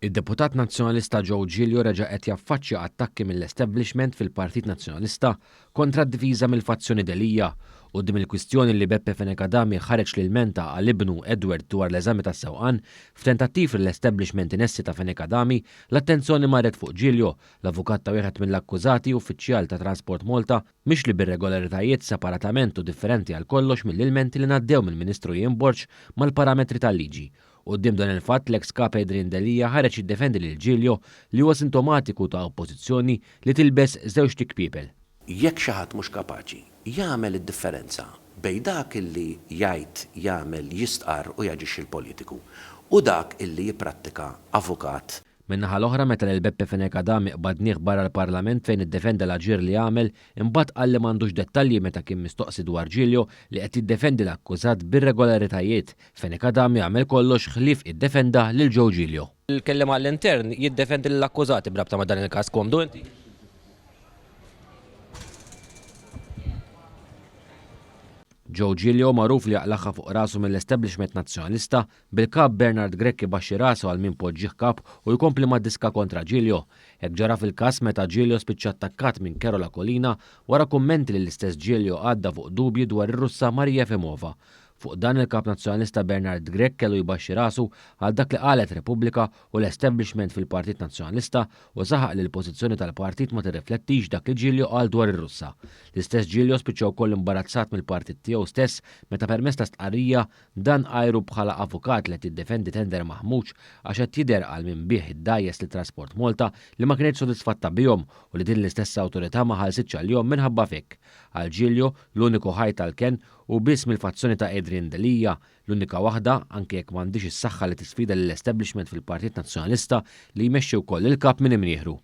Id-deputat Nazzjonalista Joe Giglio reġa' qed jaffaċċja attakki mill-establishment fil-Partit Nazzjonalista kontra d-difiża mill-fazzjoni Delia. Quddiem il-kwistjoni li Beppe Fenech Adami ħareġ l-ilmenta għal ibnu Edward dwar l-eżami tas-sewqan, f'tentattiv li l-establishment inessi ta' Fenech Adami, l-attenzjoni marret fuq Giglio, l-avukat ta' wieħed mill-akkużati, uffiċjal ta' Transport Malta, mixli b'irregolaritajiet separatament u differenti għal kollox mill-ilmenti li ngħaddew mill-Ministru Ian Borg mal-parametri tal-liġi. Quddiem dan il-fatt, l-eks Kap Adrian Delia ħareġ jiddefendi lil Giglio li huwa sintomatiku ta' Oppożizzjoni li tilbes żewġt ikpiepel. Jekk xi ħadd mhux kapaċi jagħmel id-differenza bejn dak illi jgħid, jagħmel, jistqarr u jaġixxi l-politiku u dak illi jipprattika avukat, Min-naħa l-oħra meta lil Beppe Fenech Adami qbadnih barra l-Parlament fejn iddefenda l-aġir li għamel, imbagħad qal li m'għandux dettalji meta kien mistoqsi dwar Giglio li qed jiddefendi l-akkużat b'irregolaritajiet, Fenech Adami għamel kollox ħlief iddefenda lil Joe Giglio. Il-kelliem għall-intern jiddefendi lill-akkużati b'rabta ma' dan il-każ. Komdu inti? Joe Giglio magħruf li jaqlagħha fuq rasu mill-establishment Nazzjonalista, bil-Kap Bernard Grech ibaxxi rasu għal min poġġih Kap u jkompli mad-diska kontra Giglio. Hekk ġara fil-każ meta Giglio spiċċa attakkat minn Carol Aquilina wara kummenti li l-istess Giglio għadda fuq dubji dwar ir-Russa Maria Efimova. Fuq dan il-Kap Nazzjonalista Bernard Grech kellu jbaxxi rasu għal dak li qalet Repubblika u l-establishment fil-Partit Nazzjonalista u saħaq li l-pożizzjoni tal-partit ma tirriflettix dak li Giglio qal dwar ir-Russa. L-istess Giglio spiċċa wkoll imbarazzat mill-partit tiegħu stess meta permezz ta' stqarrija dan għajru bħala avukat li qed jiddefendi tender maħmuġ għax qed jidher għal min biegħ id-dgħajjes lil Trasport Malta li ma kinitx sodisfatta bihom u li din l-istess awtorità ma ħallsitx għalihom minħabba f'hekk. Għal Giglio, l-uniku ħajt għall-kenn hu biss mill-fazzjoni ta' Adrian Delia, L-unika waħda, anke jekk m'għandhiex is-saħħa li tisfida lill-establishment fil-Partit Nazzjonalista li jmexxi wkoll il-Kap minn imnieħru.